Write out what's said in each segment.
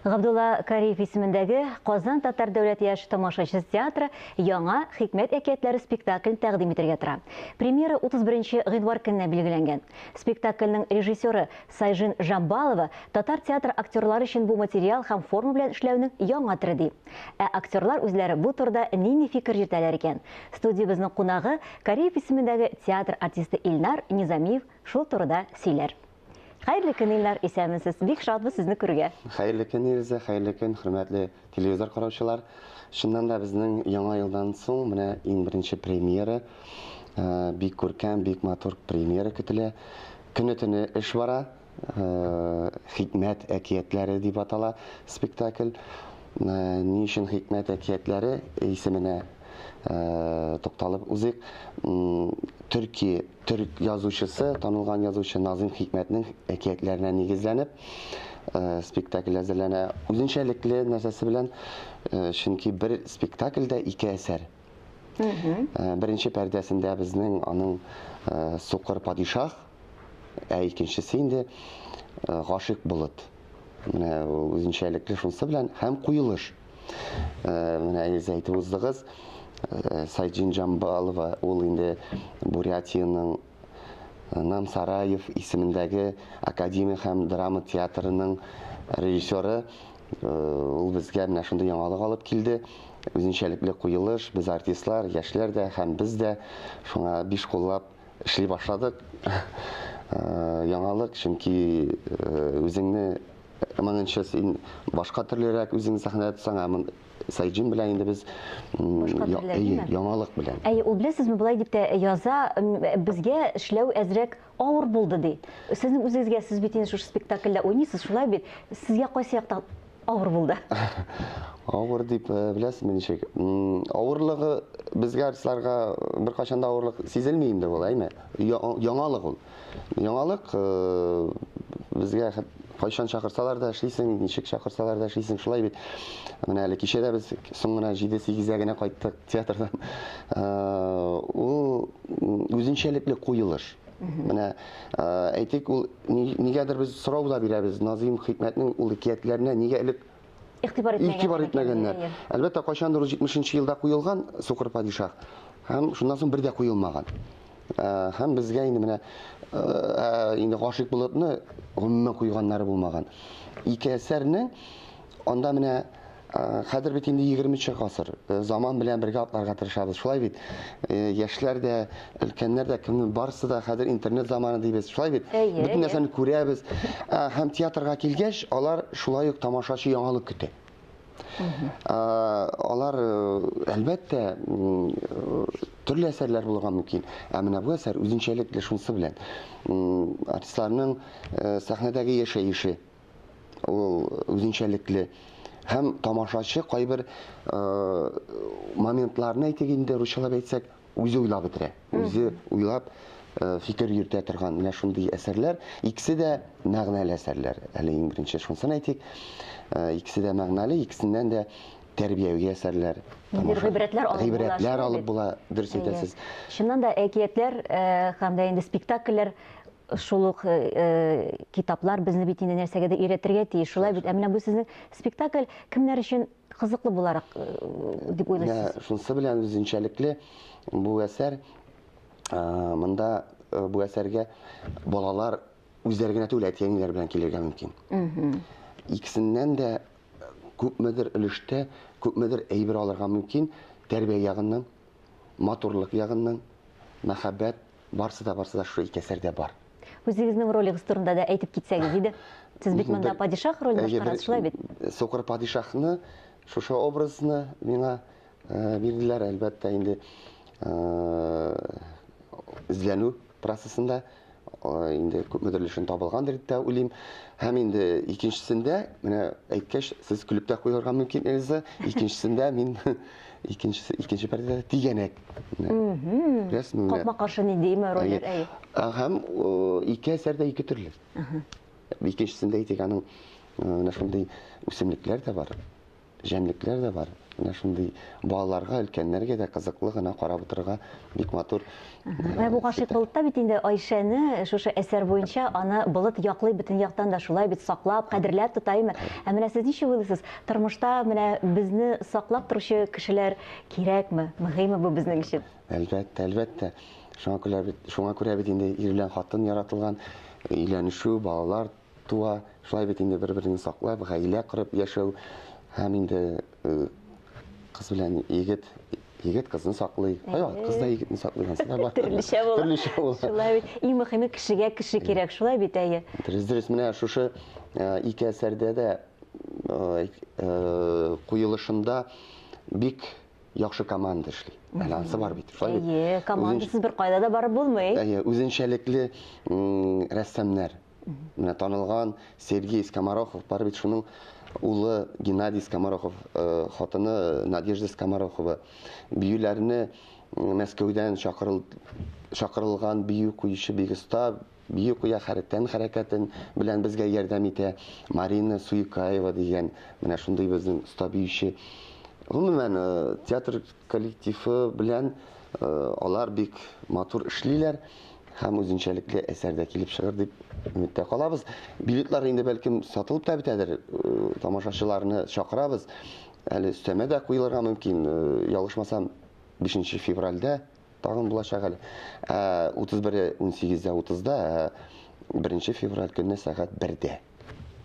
Габдулла Кариев исемендәге Казан татар дәүләт яшь тамашачысы театры яңа Хикмәт әкиятләре спектаклен тәкъдим итәргә тора. Премьера 31 гыйнвар көненә билгеләнгән. Спектакльнең режиссеры Сайжин Жамбалова татар театры актерлары өчен бу материал һәм форма белән эшләүнең яңа төре ди. Ә актерлар үзләре бу турыда нинди фикер йөртәләр икән? Студиябезнең кунагы Кариев исемендәге театр артисты Илнар Низамиев шул турыда сөйләр. Хәерле көн, Илнар, исәнмесез. Бик шатбыз сезне күрергә. Хәерле көн, Илза, хәерле көн, хөрмәтле телевизор караучылар. Чыннан да безнең яңа елдан соң менә иң беренче премьера, э, бик күркәм, бик матур премьера көтелә. Көне-төне эш бара. Э, Хикмәт әкиятләре дип атала спектакль. Э, ни өчен Хикмәт әкиятләре исеменә тукталып узыйк. Төрки Төрек язучысы, танылган язучы Назыйм Хикмәтнең әкиятләренә нигезләнеп, э, спектакль әзерләнә. Үзенчәлекле нәрсәсе белән, э, чөнки бер спектакльдә ике әсәр. Э, беренче пәрдәсендә безнең аның Сукыр падишаһ, ә икенчесе инде Гашыйк болыт. Менә ул үзенчәлекле шунысы белән һәм куелыш. Э, менә Эльза әйтеп уздыгыз. Э, Сайджин Джамбалова ул инде Бурятиянең э, Намсараев исемендәге академия һәм драма театрының режиссеры. Ул безгә менә шундый яңалык алып килде. Үзенчәлекле куелыш, без артистлар, яшьләр дә һәм без дә шуңа биш куллап эшли башладык. Яңалык, чөнки үзеңне моңынчы син башка төрлерәк үзеңне сәхнәдә тотсаң, ә Сайджин белән инде без яңалык белән. Әйе, ул беләсезме, болай дип тә яза, безгә эшләү әзрәк авыр булды ди. Сезнең үзегезгә, сез бит инде шушы спектакльдә уйныйсыз, шулай бит? Сезгә кайсы яктан авыр булды? Авыр дип, э, беләсезме ничек? Авырлыгы безгә артистларга беркайчан да авырлык сизелми инде ул, әйме? Яңалык ул. Яңалык э, безгә кайчан чакырсалар да эшлисең, ничек чакырсалар да эшлисең, шулай бит. Менә әле кичә дә без соң гына 7-8-дә генә кайттык театрдан. Э, ул үзенчәлекле куелыш. Менә э, әйтик, ул нигәдер без сорау да бирәбез Назыйм Хикмәтнең ул әкиятләренә нигә элек игътибар итмәгәннәр. Игътибар итмәгәннәр. Әлбәттә, кайчандыр ул 70 елда куелган Сукыр падишаһ һәм шуннан соң бер дә куелмаган. Э, һәм безгә инде менә э, э, инде гашыйк булыпны гомумән куйганнары булмаган. Ике әсәрнең анда менә хәзер бит инде 20 гасыр. Заман белән бергә атларга тырышабыз. Шулай бит. Яшьләр дә, өлкәннәр дә, кемнең барысы да хәзер интернет заманы дибез. Шулай бит. Бөтен нәрсәне күрәбез. Һәм театрга килгәч, алар шулай ук тамашачы яңалык көтә. Алар, әлбәттә, төрле әсәрләр булырга мөмкин. Ә менә бу әсәр үзенчәлекле шунысы белән. Артистларның сәхнәдәге яшәеше ул үзенчәлекле. Һәм тамашачы кайбер моментларны әйтик инде, русчалап әйтсәк, үзе уйлап бетерә. Үзе уйлап э, фикер йөртә торган менә шундый әсәрләр. Икесе дә мәгънәле әсәрләр. Әле иң беренче шунысын әйтик. Э, икесе дә мәгънәле, икесеннән дә тәрбияви әсәрләр. Ниндидер гыйбрәтләр алып була. Гыйбрәтләр алып була, дөрес әйтәсез. Чыннан да әкиятләр э, һәм дә инде спектакльләр шул ук китаплар безне бит инде нәрсәгә дә өйрәтергә тиеш. Шулай бит. Ә менә бу сезнең спектакль кемнәр өчен кызыклы буларак э, дип уйлыйсыз? Менә шунысы белән үзенчәлекле бу әсәр э, монда э, бу әсәргә балалар үзләре генә түгел, әти-әниләр белән килергә мөмкин. Икесеннән дә күпмедер өлештә, күпмедер әйбер алырга мөмкин, тәрбия ягыннан, матурлык ягыннан, мәхәббәт, Барсы да, барсы да шушы ике әсәрдә бар. Үзегезнең ролегыз турында да әйтеп китсәгез иде. Сез бит монда падишаһ ролен башкарасыз, шулай бит? Сукыр падишаһны, шушы образны миңа э, бирделәр, әлбәттә, инде э, эзләнү процессында э, инде күпмедер өлешен табылгандыр дип тә уйлыйм. Һәм инде икенчесендә, менә әйткәч, сез көлеп тә куярга мөмкин, Эльза, икенчесендә мин Икенчесе, икенче пәрдәдә тигәнәк. Беләсезме? Капма-каршы нинди име рольләр? Әйе. Һәм ике әсәрдә ике төрле. Икенчесендә әйтик, аның менә шундый үсемлекләр дә бар. җәнлекләр дә бар. Менә шундый балаларга, өлкәннәргә дә кызыклы гына карап утырырга бик матур. Менә бу гашыйк болытта бит инде Айшәне шушы әсәр буенча аны болыт яклый бөтен яктан да шулай бит саклап, кадерләп тота име? Ә менә сез ничек уйлыйсыз, тормышта менә безне саклап торучы кешеләр кирәкме, мөһимме бу безнең өчен? Әлбәттә, әлбәттә. Шуңа күрә бит, шуңа күрә бит инде ир белән хатын яратылган, өйләнешү, балалар туа. Шулай бит инде бер-береңне саклап, гаилә корып яшәү һәм инде кыз белән егет, егет кызны саклый. Кайвакыт кыз да егетне саклый, ансы да бар. Төрлечә була. Төрлечә була. Шулай бит. Иң мөһиме кешегә кеше кирәк, шулай бит, әйе. Дөрес, дөрес. Менә шушы ике әсәрдә дә куелышында бик яхшы команда эшли. Әле ансы бар бит, шулай бит. Әйе, командасыз бер кайда да барып булмый. Әйе, үзенчәлекле рәссамнар. Менә танылган Сергей Скоморохов бар бит, шуның улы Геннадий Скоморохов, хатыны Надежда Скоморохова. Биюләрне Мәскәүдән чакырылган бию куючы бик оста, бию куя, хәрәкәтен хәрәкәтен белән безгә ярдәм итә. Марина Суюкаева дигән менә шундый безнең оста биюче. Гомумән, театр коллективы белән алар бик матур эшлиләр һәм үзенчәлекле әсәр дә килеп чыгыр дип өметтә калабыз. Билетлар инде бәлкем сатылып та бетәдер, тамашачыларны чакырабыз. Әле өстәмә дә куелырга мөмкин, ялгышмасам, 5 февральдә тагын булачак әле. 31-е 18-дә 30-да, 1 февраль көнне сәгать 1-дә.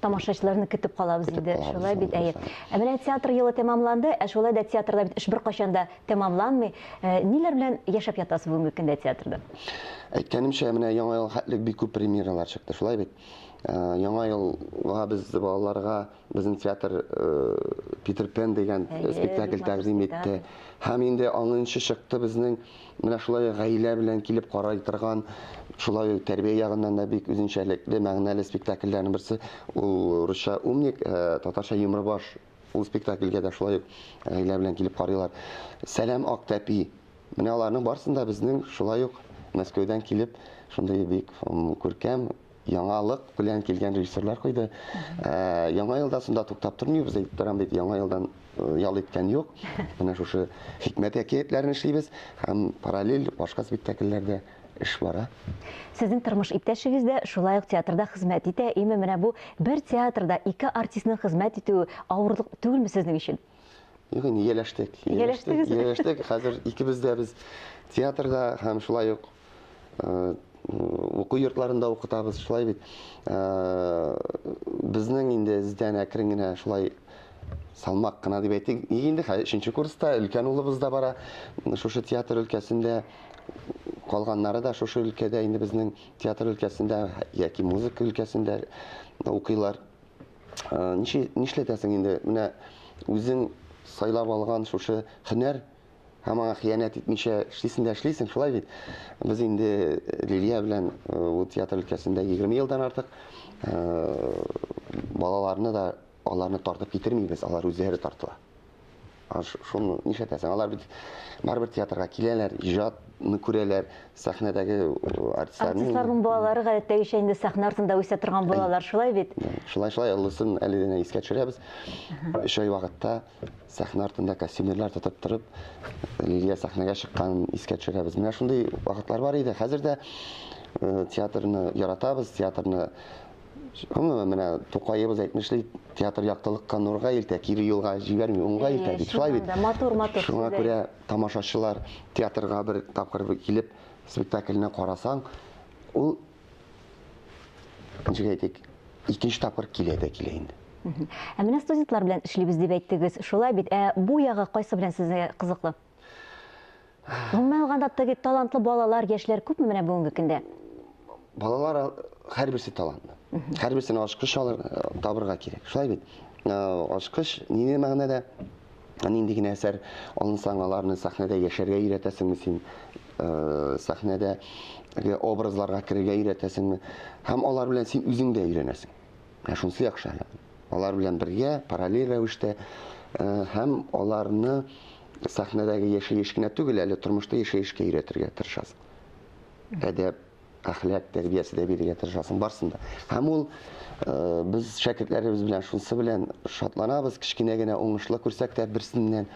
Тамашачыларны көтеп калабыз инде, шулай бит, әйе. Ә менә театр елы тәмамланды, ә шулай да театрда бит эш беркайчан да тәмамланмый. Ниләр белән яшәп ятасыз бүгенге көндә театрда? Әйткәнемчә, менә Яңа ел хәтлек бик күп премьералар чыкты, шулай бит. Яңа елга без балаларга безнең театр Питер Пен дигән спектакль тәкъдим итте. Һәм инде аңынчы чыкты безнең менә шулай гаилә белән килеп карай торган, шулай тәрбия ягыннан да бик үзенчәлекле, мәгънәле спектакльләрнең берсе. Ул русча Умник, татарча Йомрыбаш. Ул спектакльгә дә шулай ук гаилә белән килеп карыйлар. Сәлам ак тәпи. Менә аларның барысын да безнең шулай ук Мәскәүдән килеп, шундый бик күркәм яңалык белән килгән режиссерлар куйды. Яңа елда сонда туктап тормыйбыз, әйтеп торам бит, яңа елдан ял иткән юк. Менә шушы хикмәт әкиятләрен эшлибез һәм параллель башка спектакльләрдә эш бара. Сезнең тормыш иптәшегез дә шулай ук театрда хезмәт итә. Име менә бу бер театрда ике артистның хезмәт итүе авырлык түгелме сезнең өчен? Юк, инде ияләштек. Ияләштегез? Ияләштек. Хәзер икебез дә без театрда һәм шулай ук уку йортларында укытабыз, шулай бит. Безнең инде эздән әкрен генә шулай салмак кына дип әйтик. Ник инде хәзер өченче курста өлкән улыбыз да бара шушы театр өлкәсендә. Калганнары да шушы өлкәдә инде безнең театр өлкәсендә яки музыка өлкәсендә укыйлар. Нишләтәсең инде? Менә үзең сайлап алган шушы һөнәр һәм аңа хыянәт итмичә эшлисең дә эшлисең, шулай бит. Без инде Лилия белән бу театр өлкәсендә 20 елдан артык балаларны да аларны тартып китермибез, алар үзләре тартыла. Шуны нишләтәсең? Алар бит барыбер театрга киләләр, иҗатны күрәләр, сәхнәдәге артистларның. Артистларның балалары гадәттәгечә инде сәхнә артында үсә торган балалар, шулай бит? Шулай, шулай, олысын әле генә искә төшерәбез. 3 ай вакытта сәхнә артында костюмерлар тотып торып, Лилия сәхнәгә чыкканын искә төшерәбез. Менә шундый вакытлар бар иде. Хәзер дә театрны яратабыз, театрны гомумән менә Тукаебыз әйтмешли, театр яктылыкка, нурга илтә, кире юлга җибәрми, уңга илтә бит. Шулай бит. Матур, матур. Шуңа күрә тамашачылар театрга бер тапкыр килеп спектакльне карасаң, ул ничек әйтик, икенче тапкыр килә дә килә инде. Ә менә студентлар белән эшлибез дип әйттегез, шулай бит? Ә бу ягы кайсы белән сезгә кызыклы? Гомумән алганда, теге талантлы балалар, яшьләр күпме менә бүгенге көндә? Балалар һәрберсе талантлы. Һәрберсенә ачкыч алыр, табырга кирәк. Шулай бит? Ачкыч нинди мәгънәдә? Нинди генә әсәр алынсаң, аларны сәхнәдә яшәргә өйрәтәсеңме син? Сәхнәдә образларга керергә өйрәтәсеңме? Һәм алар белән син үзең дә өйрәнәсең. Менә шунысы яхшы әле. Алар белән бергә, параллель рәвештә һәм аларны сәхнәдәге яшәеш кенә түгел, әле тормышта яшәешкә өйрәтергә тырышасың. Әдәп, әхлак тәрбиясе дә бирергә тырышасың, барсын да. Һәм ул э, без шәкертләребез белән шунысы белән шатланабыз, кечкенә генә уңышлы күрсәк тә берсеннән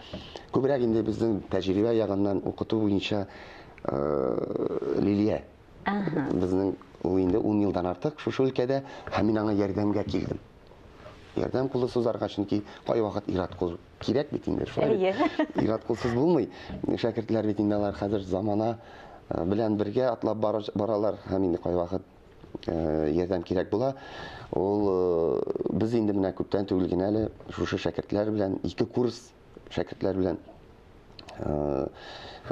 күбрәк инде безнең тәҗрибә ягыннан укыту буенча э, Лилия. Безнең ул инде 10 елдан артык шушы өлкәдә һәм мин аңа ярдәмгә килдем. Ярдәм кулы сузарга, чөнки кайвакыт ир-ат кул кирәк бит инде, шулай бит. Ир-ат кулсыз булмый. Шәкертләр бит инде алар хәзер замана э, белән бергә атлап баралар һәм инде кайвакыт э, ярдәм кирәк була. Ул э, без инде менә күптән түгел генә әле шушы шәкертләр белән ике курс шәкертләр белән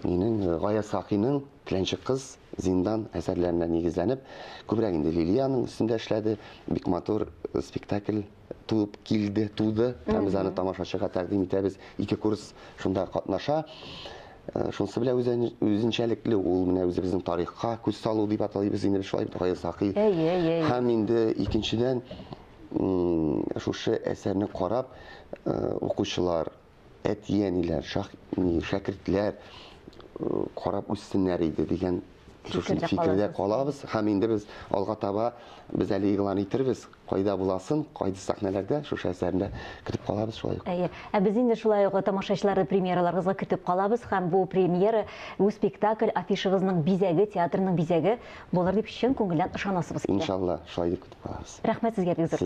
нинең Гаяз Сакиның Теләнче кыз, Зиндан әсәрләренә нигезләнеп, күбрәк инде Лилиянең өстендә эшләде. Бик матур спектакль туып килде, туды. Һәм без аны тамашачыга тәкъдим итәбез. Ике курс шунда катнаша. Шунысы белән үзенчәлекле ул менә үзебезнең тарихка күз салу дип аталыйбыз инде шулай бит Гаяз Саки. Әйе, әйе. Һәм инде икенчедән шушы әсәрне карап, укучылар, әти-әниләр, шәкертләр карап үссеннәр иде дигән шушы фикердә калабыз. Һәм инде без алга таба без әле игълан итербез, кайда буласын, кайсы сәхнәләрдә шушы әсәрне көтеп калабыз шулай ук. Әйе. Ә без инде шулай ук тамашачыларны премьераларыгызга көтеп калабыз һәм бу премьера, бу спектакль афишагызның бизәге, театрның бизәге булыр дип чын күңелдән ышанасыбыз килә. Иншалла, шулай дип көтеп калабыз. Рәхмәт сезгә бик зур.